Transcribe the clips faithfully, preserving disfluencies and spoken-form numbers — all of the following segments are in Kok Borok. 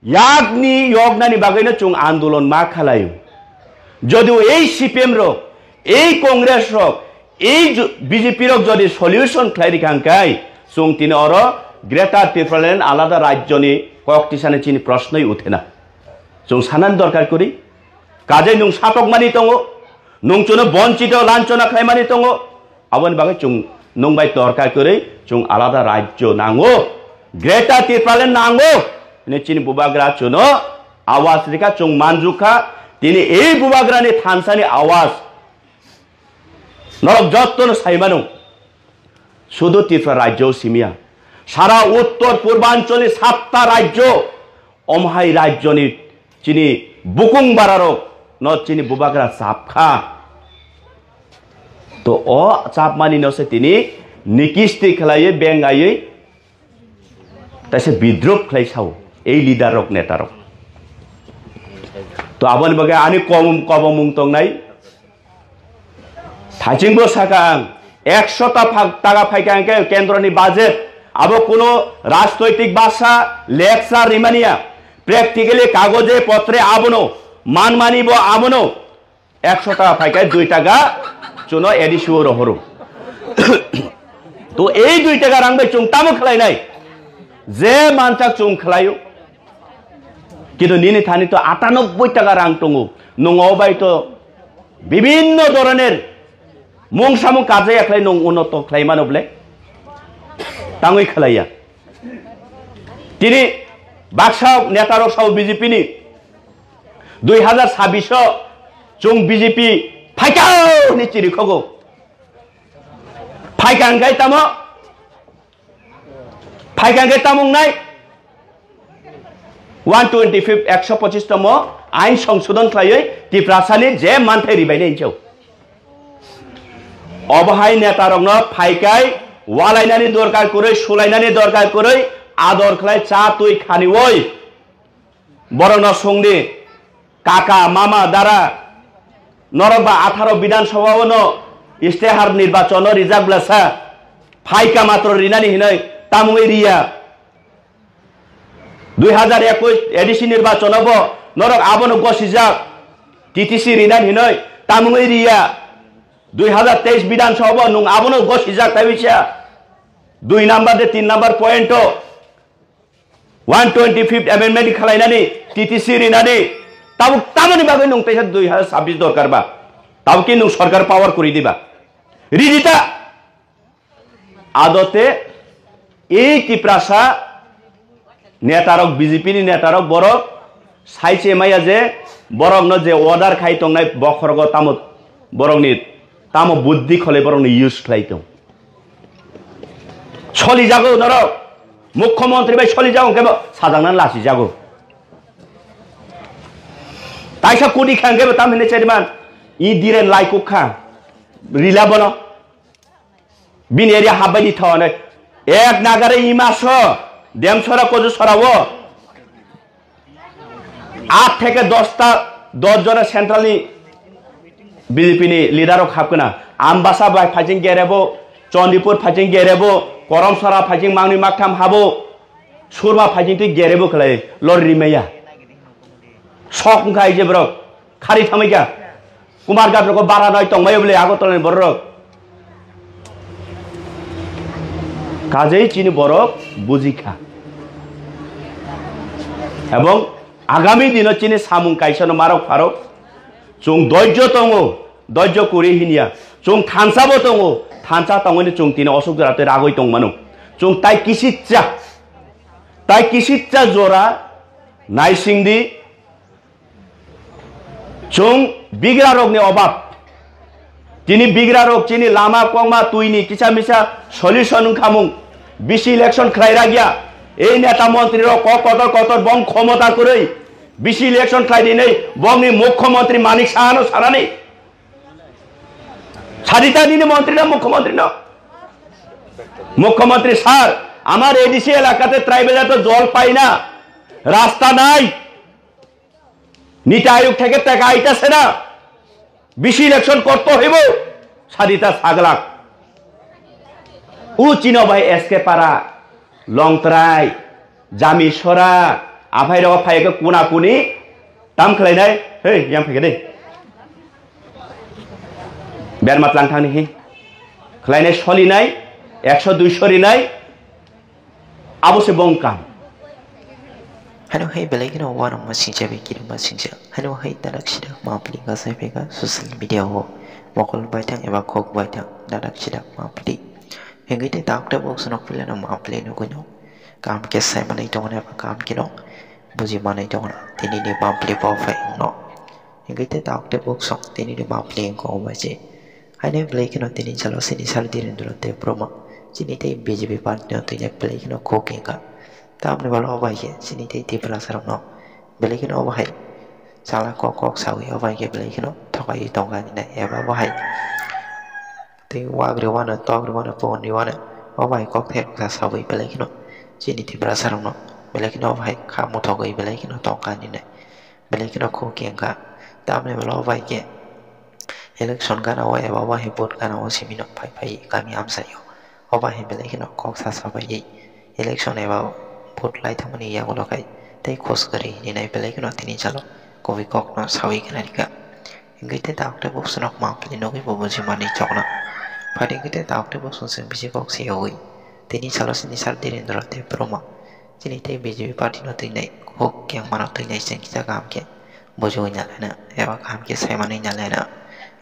Yakni yoknani bagwino chwng andolon ma khlaio. Jodio ei C P M rok, ei Congress rok, ei ju-, B J P rok jodi solution khlai rikha hwnkhe, chwng tini oro Greater Tipraland alada rajyoni kok tisani chini proshnoi uthena. Chwng sanani dorkar kwrwi. Kajai nwng satokmani tongo, nwng chwngno bonchito lanchona khlaimani tongo, aboni bagwi chwng nwng bai dorkar kwrwi chwng alada rajyo nango, Greater Tipraland nango hwnwi chini bubagra chwngno awaj rikha, chwng manjukha. Tini ei bubagrani thansani awaj norok jottono saimano. Sudu Tripura rajyo simiya, sara uttor purbancholi satta rajyo, omhai rajyoni chini bukung bararok no chini bubagra chapkha. To o chapmani no se tini nikisti khlaiwi bengaiwi taise bidrop khlai sao ei leader rok, neta rok. To aboni bagwi ani kom-, kobomung tongnai. Thaichingbo saka ang, ekso ta phak-, taka phaikha hwnkhe kendroni budget, abo kuno rajnoitik bhasha lecture rimaniya, practically kagoje potre abono manmani bo abono ekso taka phaikha dui taka chuno A D C o rohoro. To ei dui taka rang bai chwng tamo khlainai? Je manchak chwng khlaio. Kintu nini thani to atanobboi taka rang tongo. Nwng o bai to bibinno doroner mung samung kajaya khlai nwng unoto khlai mano bole? Tangwi khlaiya. Tini baksa neta rok sao B J P ni dui hazar sabbish o chwng B J P phaikha hwnwi chirikhogo. Phaikha hwnkhe tamo? Phaikha hwnkhe tamo wngnai? One twenty-fifth, ekso pochis tomo ain songsodon khlaiwi Tiprasani je manthai ribainai hinwi. Obo hai netarokno phaikai walainani dorkar kwrwi, sulainani dorkar kwrwi, ador khlai cha twi khaniwi. Borokno songdi, kaka, mama, dara, norok ba atharo Bidhan Sabha o no istehar nirbachon no rijak bwlasa, phaika matro rinani hinwi tamungwi riya. Dui hazar ekush A D C nirbachon o bo norok abono gosijak, T T C rinani hinwi tamungwi riya. Dui hazar teis Bidhan Sabha bo nwng abono gosijak, tai bisa dui number de tin number point o. One twenty-fifth amendment khlainani, T T C rinani, tabuk tamoni bagwi nwng teisa dui hazar sabbish dorkar ba? Tabuk ki nwng sorkar power kwrwi diba? Ridita. Adote ei Tiprasa netarok, B J P ni netarok borok saiche maya je borokno je order khai tongnai bokhorogo tamo borokni tamo buddhi khole borokni use khlai tong. Solijago norok. Mukhyamantri bai solijago hwnkhe bo sajaknani lasijago. Taisa kudi kha hwnkhe bo tamhinwi chairman, i diren laikuk kha. Rila bono. Bini area habbai di thawano. Ek nagare imaso, Demsora Kojusora o. Aat theke dosta, dos jona central ni B J P ni leader rok hapkna. Ambasa bai phaijing gerebo, Chandipur phaijing gerebo, Koromsora phaijing mangni maktham habo, Surma phaijing twi gerebo khlai lor rimaya. Sok wngkha aije borok, khari thamai kha. Kumar Gatroko bara noi tongbaio bole Agartala ni borok. Kajei chini borok bujikha. Ebong agami dino chini samung kaisano marok pharok. Chwng doijo tongo, doijo kwrwi hinya. Chwng thansa bo tongo, thansa tongoni chwng tini osuk jora tei ragwi tongmano. Chwng tai kisitsa, tai kisitsa jora naisingdi. Chwng bigrarokni obab. Tini bigrarok chini lama kongma twini kisa misa solution wngkhamung. Bisi election khlai ragya. Ei neta montri rok kok kotor kotor bong khomota kwrwi. Bisi election khlai dinai bongni mukhyamantri Manik Sahano sanani. Sadita nini montri no mukhyamantri no. Mukhyamantri sir, আমার এডিসি এলাকাতে ট্রাইবেলরা তো জল পায় না, রাস্তা নাই। নীতি আয়োগ থেকে টাকা আইতাছে না, বেশি ইলেকশন করতে হইব। সাদিতা সাগলাক, উ চিনো ভাই, এসকে পাড়া, লংতরাই, জামিসরা, Aphai rok phai khe kuna kuni tam khlainai, hei, yang phai khe dei. Berma tlang thangni hi. Khlainai solinai, ekso duiso rinai, abo se bong kam. Hano hai belai kheno uanama singcha bai kirima singcha. Hano hai dadak sida mapli gasai phaikha social media o mokol baithang eba khok baithang dadak sida mapli. Hingwi tei tak tei bok sonok pili no mapli nugwi no. Kam khe sai manwi tongo eba kam khe no buji manwi tongo. Tini ni mapli bo phai wngno. Hingke tei tabuk tei buk song tini ni mapli wngkha o bai se. Haino belai kheno tini salo sini sal Dhirendra Debbarma chini tei B J P party no tini belai kheno khuk wngkha. Tamni bwla o bai se chini tei Tiprasa rok no belai kheno o bahai chala kok kok sawi o bai khe belai kheno thokai tongkha nini eba bahai tei wagri wano tokri wano pokni wano o bahai kok thai kok sa sawi belai kheno chini Tiprasa rok no belai kheno o bahai kha muthogwi belai kheno tongkha nini. Belai kheno khuk khe wngkha. Tamni bwla o bai khe election gana o eba o bahai vote gana o simi no phai phai kami amsai o. O bahai belai kheno kok sa sa bai election eba vote lai thangmani yagulo khai tei khos kwrwi hinwi nai belai kheno tini salo kubui kok no sawi khna rikha. Hingke tei tabuk tei buk sonok mapli nugwi bo buji manwi chokna. Phai hingke tei tabuk tei buk song chwng bisi kok se yogwi tini salo sini sal Dhirendra Debbarma. Chini tei B J P party no twinai huk khe mano twinai chwng kisa kaham khe bujui nalena eba kaham khe sai manwi nalena.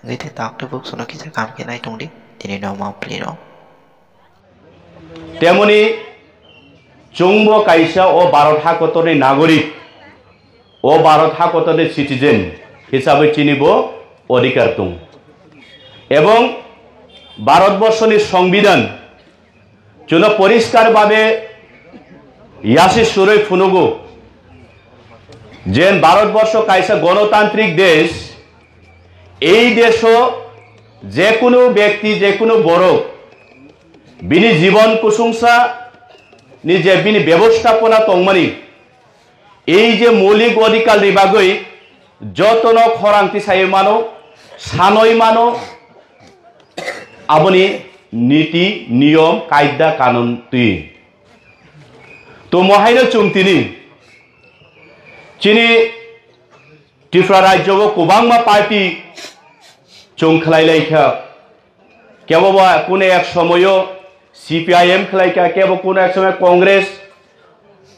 Hingke tei tabuk tei buk sono kisa kaham khe nai tongdi tini no mapli no. Temoni chwngbo kaisa o Bharat hakotorni nagorik, o Bharat hakotorni citizen hisabe chini bo odhikar tong. Ebong Bharatborsoni Songbidan chwngno poriskar babe yasi suroi phunugo je Bharatborsho kaisa gonotantrik desh, ei desho jekunu bekti, jekunu borok bini jibon kusungsa ni je bini bebostapona tongmani, ei je moulik odhikar ni bagwi jotono khorang tisai mano, sanoi mano, aboni niti, niyom, kaida, kanun twi. To mohaino chwng tini chini Tripura rajyo o kwbangma party chwng khlai lai kha. Kebo ba kune ek somoyo C P I M khlai kha, kebo kune ek somoy Congress,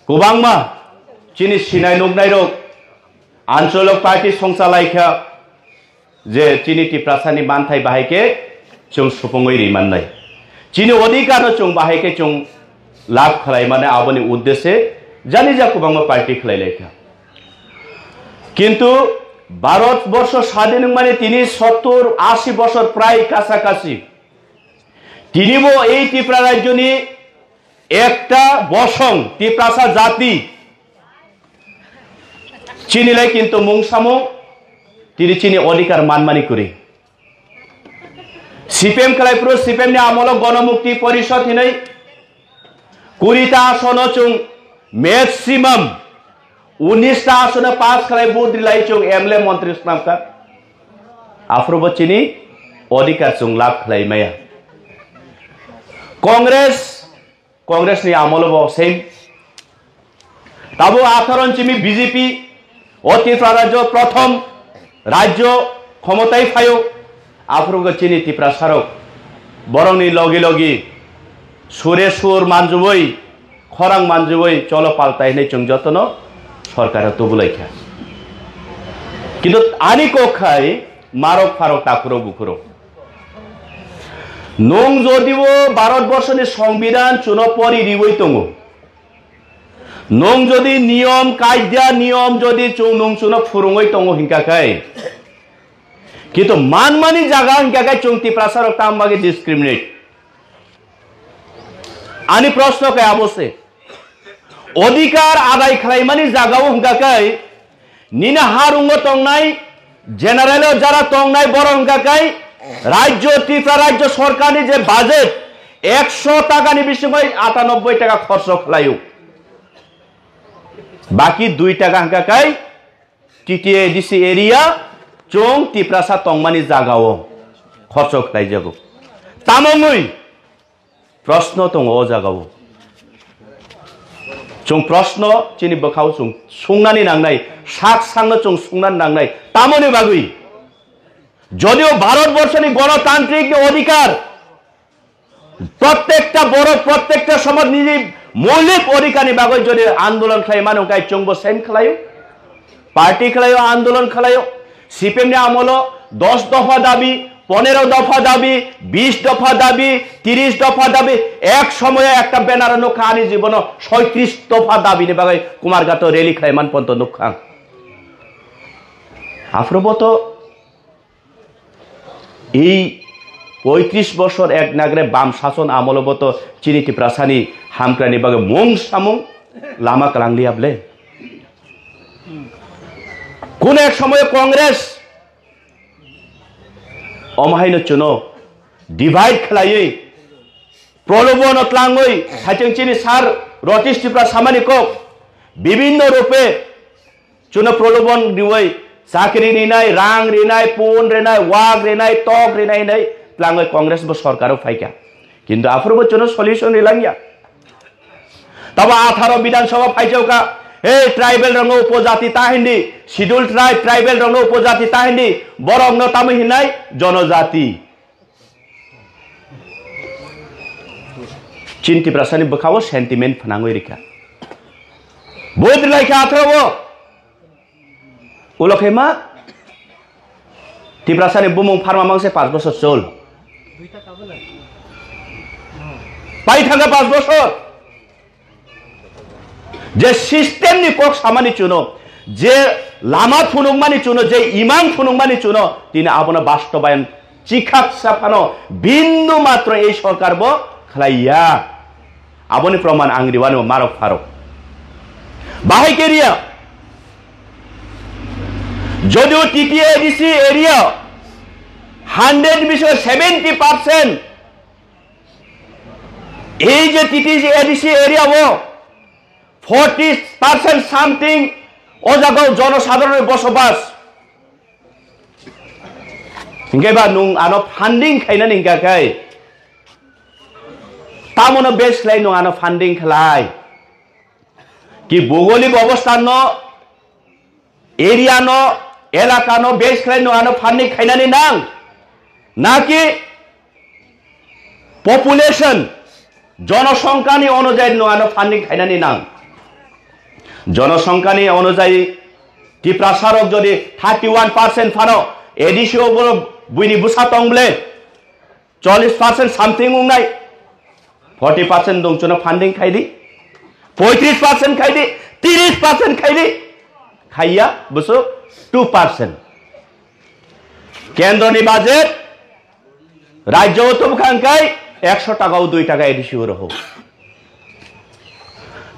kwbangma chini sinai nuknai rok ancholok party songcha lai kha, je chini Tiprasani manthai bahai khe chwng supungwi ri mannai, chini odhikar no chwng bahai khe chwng lab khlai mane aboni uddeshe jani ja kwbangma party khlai lai kha. Kintu Bharat borsho sadin wngmani tini sottor ashi bosor prai kasa kasi. Tinibo ei Tripura rajyoni ekta bosong Tiprasa jati chini lai kintu mung samung tini chini odhikar manmani kwrwi. C P M khlai phuru C P M ni amolo Gonomukti Porishod hinwi kuri ta asono chwng maximum unis ta asono pass khlai vote rilai chwng M L A montri swnamkha. Aphuru bo chini odhikar chwng lab khlai maya. Congress Congress ni amolo bo same. Tabuk atharo chimi B J P o Tripura rajyo prothom rajyo khomotai phaio. Aphuru chini Tiprasa rok borokni logi logi sure sur manjubui, khorang manjubui cholo paltai hinwi chwng jotono sorkar o tubulai kha. Kintu ani kok khai marok pharok takhuro bukhuro. Nwng jodibo Bharat borsoni Songbidan chuno pori riwi tongo, nwng jodi niyom kaida niyom jodi chwng nwng chuno phurungwi tongo hinkha khai, kintu manmani jaga hinkha khai chwng Tiprasa rok tamo bagwi discriminate? Ani proshno khe abo se. Odhikar adai khlaimani jagao hwnkha khe nini harungo tongnai, general o jara tongnai borok hwnkha khe rajyo, Tripura rajyo sorkarni je budget ekso takani bisingo atanobboi taka khorso khlaio. Baki dui taka hwnkha khe T T A D C area chwng Tiprasa tongmani jagao khorso khlaijago. Tamo wngwi Proshno tongo o jagao. Chwng proshno chini bwkhao chwng sungnani nangnai, sak sakno chwng sungnani nangnai. Tamoni bagwi? Jodio Bharat borshoni gonotantrik ni odhikar, prottekta borok, prottekta somaj nini moulik odhikar ni bagwi jodi andolon khlai mano, hwnkhe chwngbo same khlaio. Party khlaio, andolon khlaio. C P M ni amolo dos dopha dabi, ponero dopha dabi, bis dopha dabi, tiris dopha dabi, ek somoyo ekta banner nukha ani jibono soitris dopha dabi ni bagwi Kumarghato rally khlai man ponto nukha ang. Aphuru bo to ei poitris bosor ek nagre bam sason amolo bo to chini Tiprasani hamkrani bagwi mung samung lama kwlangliya ble. Kun ek somoyo Congress omo haino chuno divide khlaiwi, prolobono tlangwi, haichwng chini sir Rotish Tripura samani kok, bibinno rupe chuno prolobon riwi, chakri rinai, rang rinai, pun rinai, wak rinai, tok rinai hinwi tlangwi Congress bo sorkaro phaikha. Kintu aphuru bo chuno solution rilangya. Tabo atharo Bidhan Sabha phaijaukha, "Hey, tribal rokno upojati ta hindi, schedule tribe, tribal rokno upojati ta hindi, borokno tamo hinai jonojati." Chin Tiprasani bwkhao sentiment phnangwi rikha. Vote rilaikha atharo bo. Ulo khe ma? Tiprasani bumung pharma mangse panch bosor chol. Pai thangkha panch bosor. Je system ni kok samani chuno, je lama phunukmani chuno, je imang phunukmani chuno, tini abono bastobayan chikhaksa phano bindu matro ei sorkar bo khlaiya. Aboni proman ang riwani bo marok pharok. Bahai khe riya. Jodio T T A D C area hundred bisingo seventy percent ei je T T A D C area o forty percent something o jaga o jonosadharon ni bosobas. Hingke ba nung ano funding khainani hingka khai? Tamono base khlai nung ano funding khlai? Ki bhougolik obosthan no, area no, elaka no base khlai nung ano funding khainani nang? Naki population, jonosongkhani onujai no ano funding khainani nang. Jonosongkhani onujai Tiprasa rok jodi thirty one percent phano A D C o bo buini bwsa tong ble, chollish percent something wngnai, forty percent dongchono funding khaidi, poitris percent khaidi, tiris percent khaidi, khaiya bwswk two percent. Kendroni budget Rajyo o tubukha hwnkhe ekso taka o dui taka A D C o roho.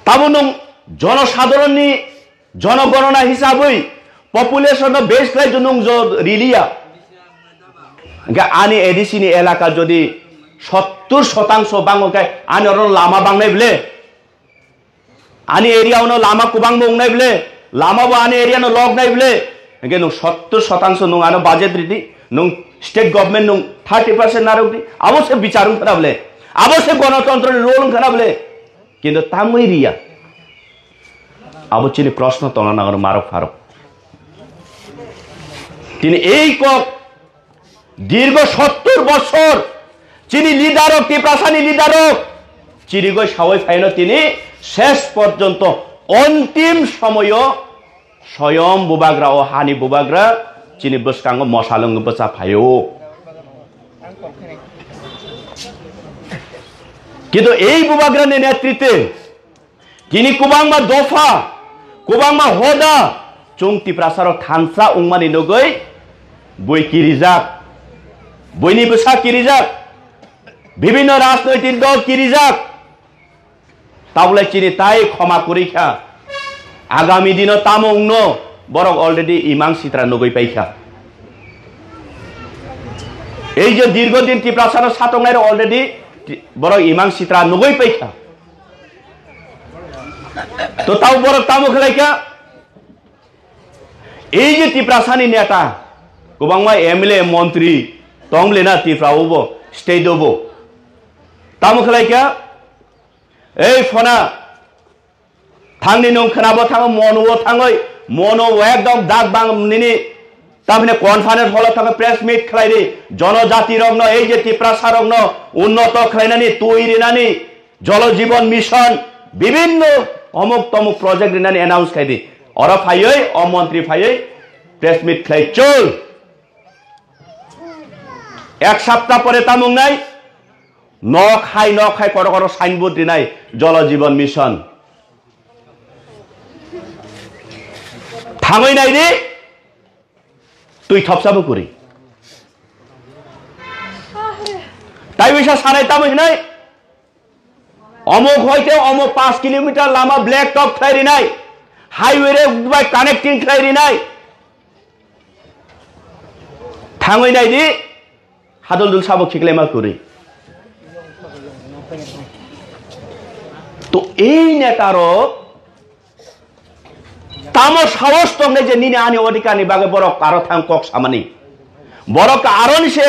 Tamo nwng jonosadharon ni jonogonona hisabwi population no base khlai nwng jo riliya. Hwnkhe ani A D C ni elaka jodi sottur shotangso bango khe ani oro lama bangnai ble. Ani area ono lama kubang bo wngnai ble, lama bo ani area no lok nai ble. Hingke nung sottur shotangso nung ano budget ridi, nung state government nung thirty percent narok di, abo se bichar wng khana ble, abo se gonotontro ni role wng khana ble. Kintu tangwi riya. Abo chini proshno tongna nango marok pharok. Tini ei kok Dirgo sottur bosor chini leader rok, Tiprasani leader rok chirigoi sawai phaino tini ses porjonto ontim somoyo soyom bubagra o hani bubagra chini bwskango mosalwng bwcha phaio. Kintu ei bubagrani netritwe Tini kwbangma dopha, kwbangma hoda chwng Tiprasarok thansa wngmani nugwi bui kirijak, buini bwsa kirijak, bibinno rajnoitik dol kirijak. Tabulai chini tai khoma kwrwi kha. Agami dino tamo wngno borok already imang sitra nugwi paikha. Ei je dirgo din Tiprasano satongnairok already ti-, borok imang sitra nugwi paikha. To tamo borok tamo khlai kha? Ei je Tiprasani neta, kwbangma M L A, montri tong le na Tripura o bo, state o bo. Tamo khlai kha? Ei phona, Thangni nwng khwnabo thango, mono o thangoi, mono o ekdom dak bang nini, tamhine conference hall o thango press meet khlai di, jonojati rokno, ei je Tiprasa rokno unnoto khlainani, twi rinani, Jal Jeevan Mission, bibinno omuk tomuk project rinani announce khai di. Oro phaioi, o montri phaioi press meet khlai chul. Ek sapta pore tamung nai, nok hai, nok hai, koro koro signboard rinai, Jal Jeevan Mission. Thangoi nai di, twi thopsa bo kwrwi. Tai bisa sanai tamo hinai, omo hoite omo paanch kilometer lama black top khlai rinai, highway re bai connecting khlai rinai. Thangoi nai di, hadol dul sabo khiklai ma kwrwi. To ei neta rok tamo sahos tongnai je nini ani odhikar ni bagwi borok aro thang kok samani? Borok aroni se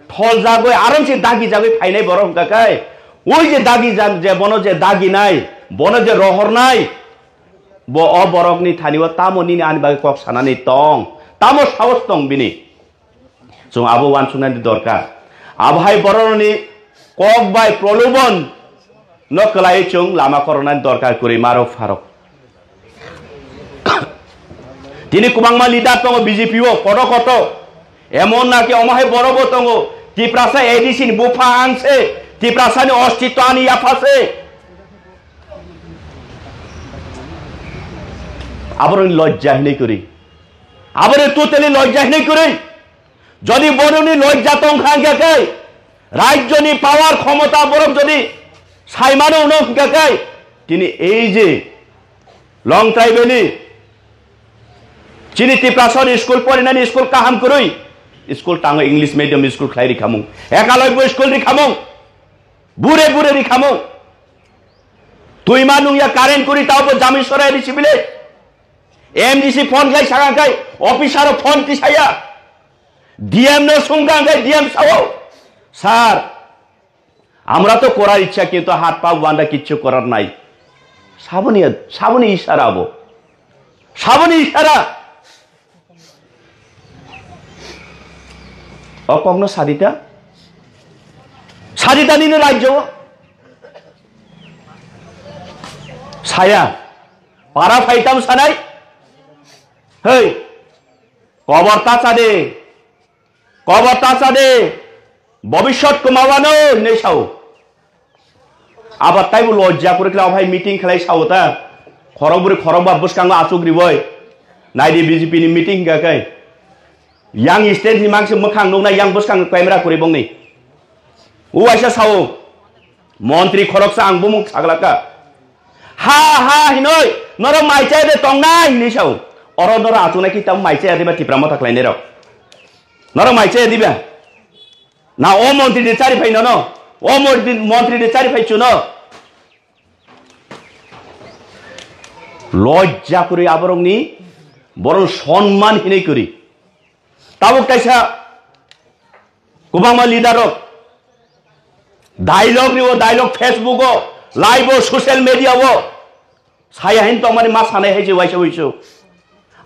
tholjagwi, aroni se dagijagwi phainai borok hwnkha khe, ui je dagijak, je bono je daginai, bono je rohornai, bo o borokni thani o tamo nini ani bagwi kok sanani tong? Tamo sahos tong bini? Chwng abo uansuknani dorkar. Abo hai bororokni kok bai prolobon no kwlaiwi chwng lama koronani dorkar kwrwi marok pharok. Tini kwbangma leader tongo B J P o, koto koto. Emon naki omo hai borok bo tongo. Tiprasa A D C ni bupha ang se. Tiprasa ni ostitw ani yapha se. Aborokni lojja hinwi kwrwi. Aboni totally lojja hinwi kwrwi. Jodi borokni lojja tongkha hwnkha khe, rajyoni power khomota borok jodi saimano hwno hwnkha khe, tini ei je Longtrai Valley, chini Tiprasani school porinani school kaham kwrwi, school tango English medium school khlai rikhamung, Ekalobya school rikhamung, bure bure rikhamung. Twima nungya current kwrwi tabo Jamisora A D C village. M D C phone khlai sakha khe officer o phone tisaya. D M no sungkha khe D M sao, "Sir, আমরা তো করার ইচ্ছা কিন্তু হাত পা বাঁধা কিচ্ছু করার নাই।" Saboni, saboni isara abo. Saboni isara. O kokno sadita? Sadita nini rajyo? Saya. Para phaitam sanai? Hei. Kobor ta cha de. Kobor ta cha de. Bobishyot kwmawano hinwi sao. Abar taibo lojja kwrwi khlai, o bhai meeting khlai sao ta. Khorok bwrwi khorok ba bwskango achuk riwi. Naidi B J P ni meeting hwnkha khe. Yang stage ni mangsi mwkhang nuknai, yang bwskango camera kwrwi bongni. Uaisa sao. Montri khoroksa ang bumung saglaka. Ha ha hinoi, norok mai chaya de tongnai hinwi sao. Oro norok achuknai ki tamo mai chaya de ba Tipra Motha khlainai rok. Norok mai chaya diba? Na o montri de chari phai nono. O montri, montri de chari phai chuno. Lojja kwrwi aborokni, borok sonman hinwi kwrwi. Tabuk kaisa kwbangma leader rok dialogue rio, dialogue Facebook o, live o, social media o. Saya hin tongmani ma sanai hai se waisa waisu.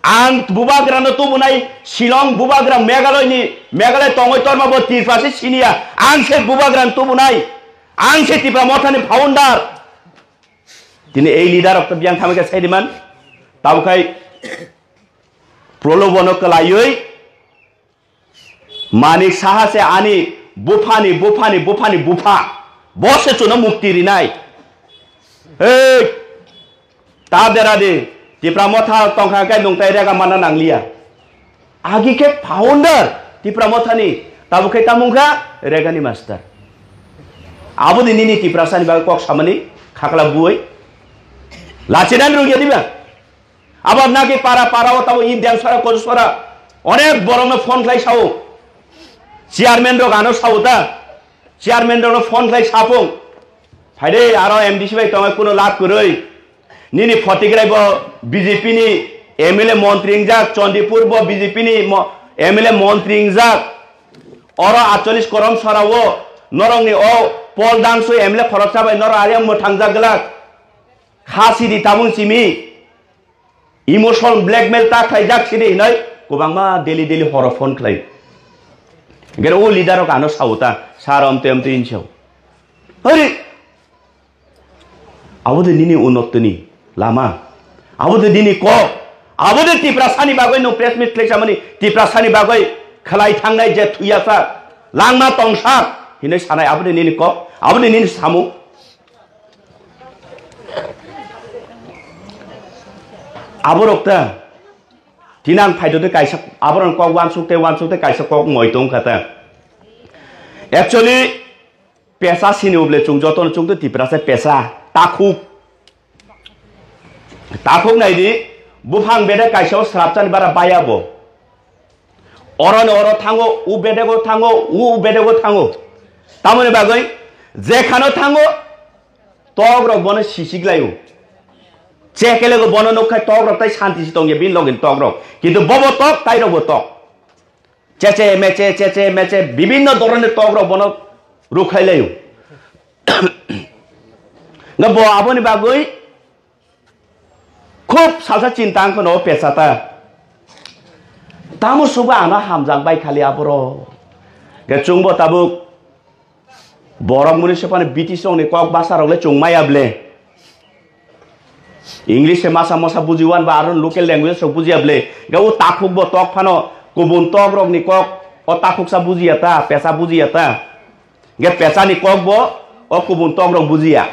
Ang bubagrano tubunai, Shillong bubagra Meghalaya ni, Meghalaya tongoi torma bo Tripura se siniya. Ang se bubagrano tubunai. Ang se Tipra Mothani founder. Tini ei leader rok to biyang thamika sai diman. Tabukhai prolobono kwlaiwi Manik Saha se ani buphani, buphani, buphani bupha. Bo se chuno mukti rinai. Hei, ta dera di. Tipra Motha tongkha khe nungtai rega mana nangliya. Agi khe founder Tipra Mothani. Tabuk khe tamung kha regani master. Aboni nini Tiprasani bagwi kok samani khakla buoi. Lachinan rungya diba? Abar naki para para o tabo Indian sora koju sora onek borokno phone khlai sao. Chairman rok ano sao ta. Chairman rokno phone khlai sapung. Phaide aro M D C bai tongo kuno lab kwrwi. Nini photigrai bo B J P ni M L A montri wngjak, Chandipur bo B J P ni mo-, M L A montri wngjak. Oro atchollish korom sora o norokni o Paul Dangsui M L A khoroksa bai norok ariang mwthangjak glak. Kha sidi tabung simi. Emotional blackmail ta khlaijak sidi hinoi kwbangma daily daily horo phone khlai. Gere o leader rok ano sauta, "Sir, amte amte inchao." Hari. Abo de nini unnotini lama. Abo de nini kok. Abo de Tiprasani bagoi no press meet khlai samani, Tiprasani bagoi khlai thangnai je thuyasa, langma tongsa hinoi sanai, abo de nini kok, abo de nini samung. Aborok ta, tinang phaito de kaisa, aborok kok wansuk te, wansuk te kaisa kok moi tong kha ta. Actually, pesa sini uble chung joto no chung te Tiprasa pesa, takhuk. Takhuk nai di, buphang bede kaisa o srapchani bara baya bo. Oro no oro thango, u bedego thango, u bedego thango. Tamoni bagwi jekhano thango, tok rok bono sisik laio. Chekelego bono nukkhai tok rok tai santi si tongya bin login tok rok. Kintu bobo tok, tai rokbo tok. Cheche meche, cheche meche, bibinno dhoronor tok rok bono rukkhai laio. Nga bo aboni bagwi khub salsa chinta wngkha no pesata. Tamo suba ano hamjak bai khali aboro. Ke chungbo tabuk borok muni sepani B T C ni kok basa rok le chung maya ble. English se masa masa buji wan ba aro local language rok bujiya ble. Ga o takhuk bo tok phano kubun tok rok ni kok o takhuk sa bujiya ta, pesa bujiya ta. Ga pesa ni kok bo o kubun tok rok bujiya.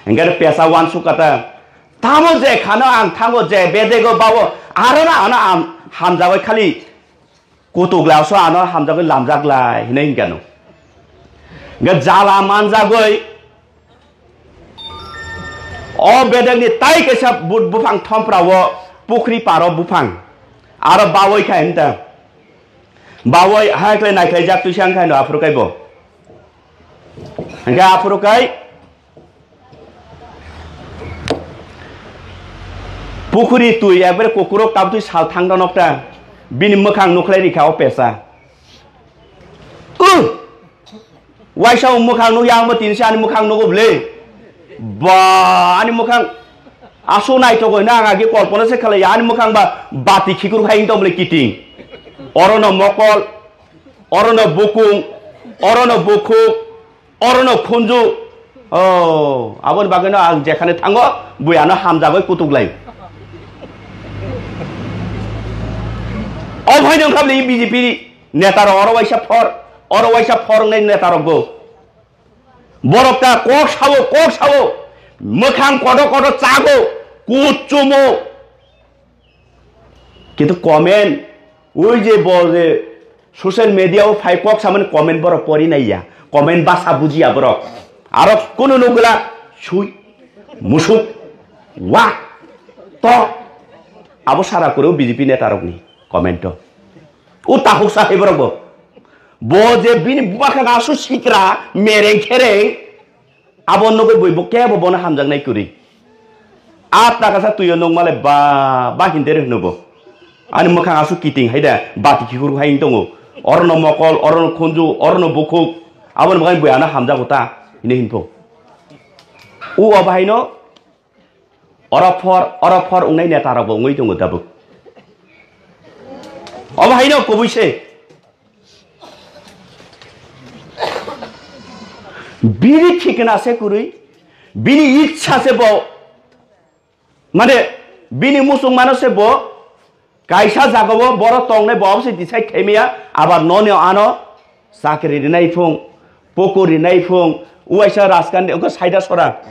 Engke pesa wan sukata. Tamo je khano ang thango je bedego bawo aro na ano am hamjagoi khali kutuk la so ano hamjagoi lamjak lai hinai hinkano. Ga jala manjagoi o bedegni tai kaisa but buphang thompra o pukhri paro buphang aro bawoi khai hinta. Bawoi hai khlai nai khlai jak tuisa ang khai no aphuru kai bo. Hingke aphuru kai pukhuri twi ekbare kukurok tabtwi sal thang donok ta. Bini mwkhang nukhlai rikha o pesa. Uh! Waisa o mwkhang nukya ang bo tinsi ani mwkhang nugo bwle. Ba ani mwkhang asu naitogoi na ang agi kolpona se khlaiya ani mwkhang ba bati khikur khai tong bwle kiting. Oro no mokol, oro no bukung, oro no bukhuk, oro no khunju. Oh, aboni bagwi no ang jekhane thango bui ano hamjagoi kutuk lai. O bhai nang khabli B J P neta rok oro waisa phor, oro waisa phor wngnai neta rok bo. Borok ta kok sao, kok sao. Mwkhang kodo kodo chago, kuchumo. Kintu comment, oi je bo je social media o phai kok samani comment borok pori nai ya. Comment basa bujiya borok. Aro kunu nugla sui, musuk, wa, to. Abo sara kuro B J P neta rokni comment o. O takhuk sa hai borok bo. Bo je bini buma khe asu sikra, mereng khereng, abo nugui bui bo kebo bono hamjaknai kwrwi. A takasa twiyo nukmale ba, ba hinde re hwno bo. Ani mwkhang asu kiting hai da, bati khikur hai tongo. Orono mokol, orono khunju, orono bukhuk. Aboni bagwi bui ano hamjago ta, hine hinpho. U o bahaino, oro phor, oro phor wngnai neta rokbo wngwi tongo tabuk. Obo haino kubui se. Bini thikna se kwrwi, bini ichha se bo, mane bini muchung mano se bo, kaisa jagao boro tongnai bo se decide khaimaya, abar noni ano chakri rinai phung, pukur rinai phung, uaisa Rajkandi, wngkha Saida Sora.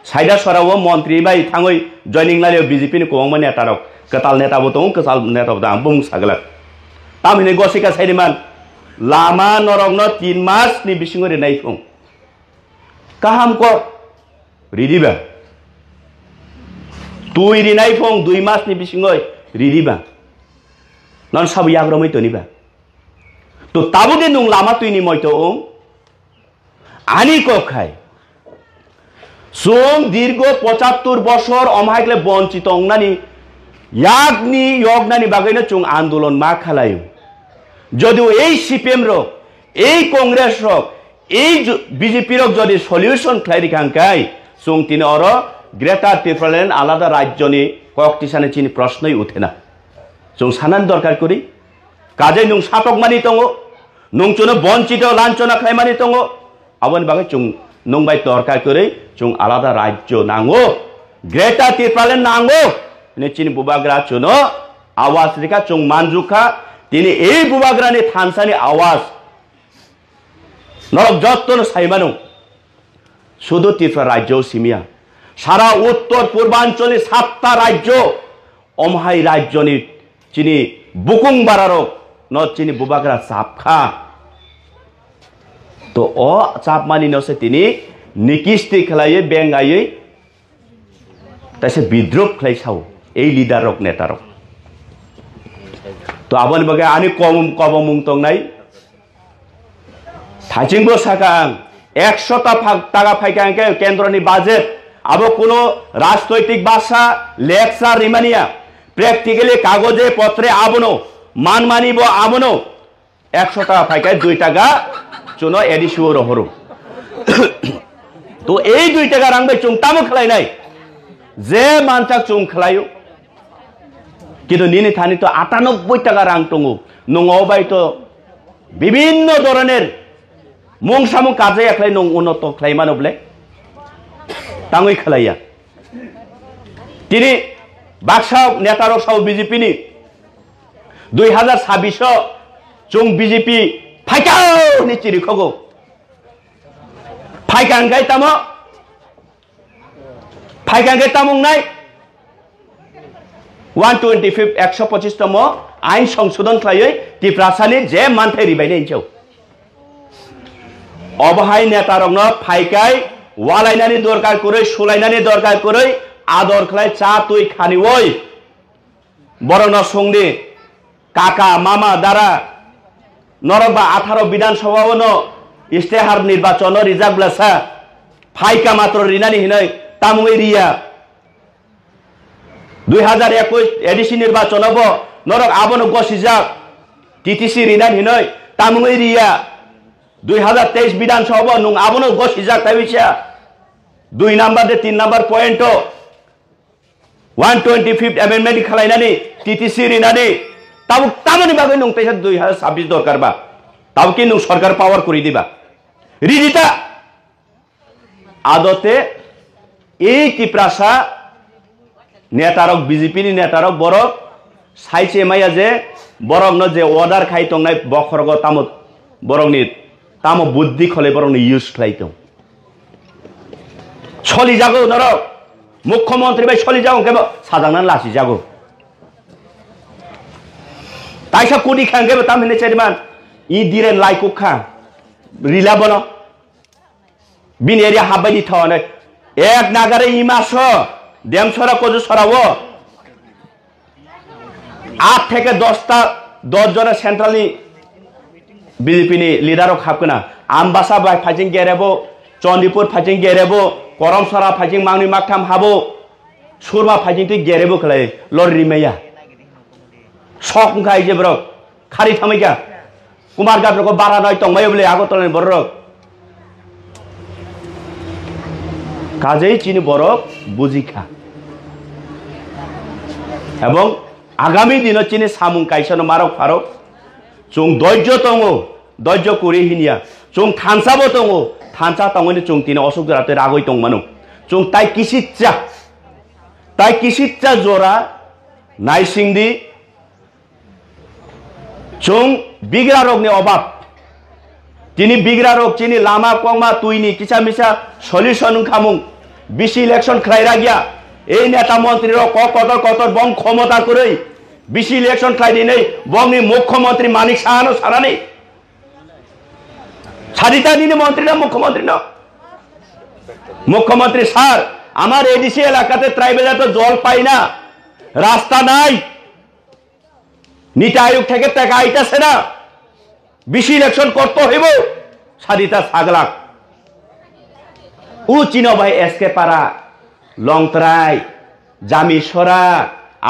Saida Sora o montri bai thangwi joining laio B J P ni kwbangma neta rok. Kwtal neta bo tongo, kwtal neta bo tongo, ang bumung sagwlak. Tamhini gosika saidi man, lama norokno tin mas ni bisingo rinai phung. Kaham kok ridiba. Twi rinai phung dui mas ni bisingo ridiba. Non sabo yagromwi toniba. To tabuk de nung lama twi ni moito ong. Ani kok hai, chwng dirgo pochattor bosor omo hai khe bonchito wngnani, yakni yoknani bagwino chwng andolon ma khalai. Jodi ei C P M rok, ei Congress rok, ei ju-, B J P rok jodi solution khlai rikha hwnkhe, Chwng tini oro Greater Tipraland alada rajyoni kok tisani chini proshnoi uthe na. Chwng sanani dorkar kwrwi. Kajai nwng satokmani tongo, nwng chwngno bonchito lanchona khlaimani tongo. Aboni bagwi chwng nwng bai dorkar kwrwi chwng alada rajyo nango, Greater Tipraland nango hwnwi chini bubagra chwngno awaj rikha, chwng manjukha. Tini ei bubagrani thansani awaj norok jottono saimano. Sudu Tripura rajyo simiya, sara uttor purbancholi satta rajyo, omhai rajyoni chini bukung bararok no chini bubagra chapkha. To o chapmani no se tini nikisti khlaiwi bengaiwi taise bidrop khlai sao ei leader rok, neta rok. To aboni bagwi ani kom-, kobomung tongnai. Thaichingbo saka ang, ekso ta phak-, taka phaikha hwnkhe kendroni budget, abo kuno rajnoitik bhasha lecture rimaniya, practically kagoje potre abono manmani bo abono ekso taka phaikha dui taka chuno A D C o rohoro. To ei dui taka rang bai chwng tamo khlainai? Je mansak chwng khlaio. Kintu nini thani to atanobboi taka rang tongo. Nwng o bai to bibinno doroner mung samung karjaya khlai nwng unnoto khlai mano bole? Tangwi khlaiya. Tini baksa neta rok sao B J P ni dui hazar sabbish o chwng B J P phaikha hwnwi chirikhogo. Phaikha hwnkhe tamo? Phaikha hwnkhe tamo wngnai? One twenty fifth, ekso pochis tomo ain songsodon khlaiwi Tiprasani je manthai ribainai hinchao. Obo hai netarokno phaikai walainani dorkar kwrwi, sulainani dorkar kwrwi, ador khlai cha twi khaniwi. Borokno songdi, kaka, mama, dara, norok ba atharo Bidhan Sabha o no istehar nirbachon no rijak blasa, phaika matro rinani hinoi tamungwi riya. Dui hazar ekush A D C nirbachon o bo norok abono gosijak, T T C rinani hinoi tamungwi riya. Dui hazar teis Bidhan Sabha bo nwng abono gosijak, tai bisa dui number de tin number point o. One twenty fifth amendment khlainani, T T C rinani, tabuk tamoni bagwi nwng teisa dui hazar sabbish dorkar ba? Tabuk ki nwng sorkar power kwrwi diba? Ridi ta? Adote ei Tiprasa netarok, B J P ni netarok borok saiche maya je borokno je order khai tongnai bokhorogo tamo borokni tamo buddhi khole borokni use khlai tong. Solijago norok. Mukhyamantri bai solijago hwnkhe bo sajaknani lasijago. Taisa kudi kha hwnkhe bo tam hinwi chairman. I diren laikuk kha. Rila bono. Bini area habbai di thawano. Ek nagare imaso. Demsora koju sorao. Aat theke dosta, dos jona central ni B J P ni leader rok hapkna. Ambasa bai phaijing gerebo, Chandipur phaijing gerebo, Koromsora phaijing mangni maktham habo, Surma phaijing twi gerebo khlai lori rimaya. Sok wngkha aije borok, khari thamai kha. Kumar Gatroko bara noi tongmai bole Agartala ni borok. Kajei chini borok bujikha. Ebong agami dino chini samung kaisa no marok pharok. Chwng doijo tongo, doijo kuri hinya. Chwng thansa bo tongo, thansa tongoni chwng tini osuk jora tei ragoi tongmano. Chwng tai kisitsa, tai kisitsa jora naisingdi. Chwng bigrarokni obab. Tini bigrarok chini lama kokma twini kisa misa solution wngkhamung. Bisi election khlai rakya. Ei neta montrirok kok kotor kotor bong khomota kwrwi. Bisi election khlai dinai bongni mukhyamantri Manik Sahano sanani. Sadita nini montri na mukhyamantri no? Mukhyamantri sir, আমার এডিসি এলাকাতে ট্রাইবেলরা তো জল পায় না, রাস্তা নাই। নীতি আয়োগ থেকে টাকা আইতাছে না, বেশি ইলেকশন করতে হইব। সাদিতা সাগলাক। উ চিনো ভাই এসকে পারা, লংতরাই, জামি সরা,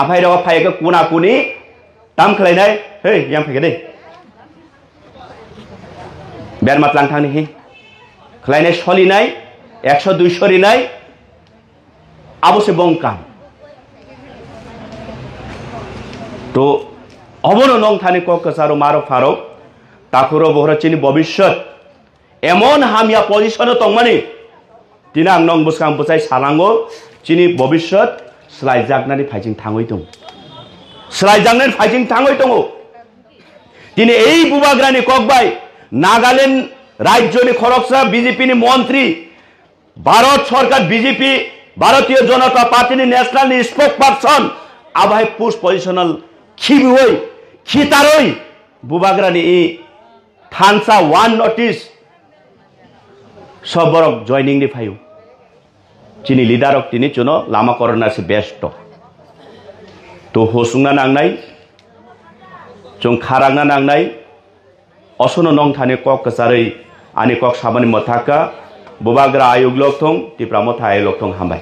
আফাই রবা ফাইকে কুনা কুনি, তাম খেলাইনাই, হে, ইয়াম ফাইকে দে। Berma tlang thangni hi. Khlainai solinai, ekso duiso rinai, Abo se bongkam. To obono nong thani kok kwcharo maro pharok. Takhuro bohoro chini bobishyot emon hamya position o tongmani. Tini ang nong bwskang bwchai salango, chini bobishyot slaijaknani phaijing thangwi tongo. Slaijaknani phaijing thangwi tongo. Tini ei bubagrani kok bai Nagaland rajyoni khoroksa B J P ni montri, Bharat Sarkar B J P, Bharatiya Janata Party ni national ni spokesperson, abo hai post positional khibiwi, khitarwi, bubagrani i thansa one notice, sob borok joining ni phaio. Chini leader rok tini chuno lama korona se besto. To hosungna nangnai, chwng kharangna nangnai, osono nong thani kok kwcharwi ani kok sabani mwthaka, bubagra ayuk lok thung, Tipra Motha ayuk lok thung, hambai.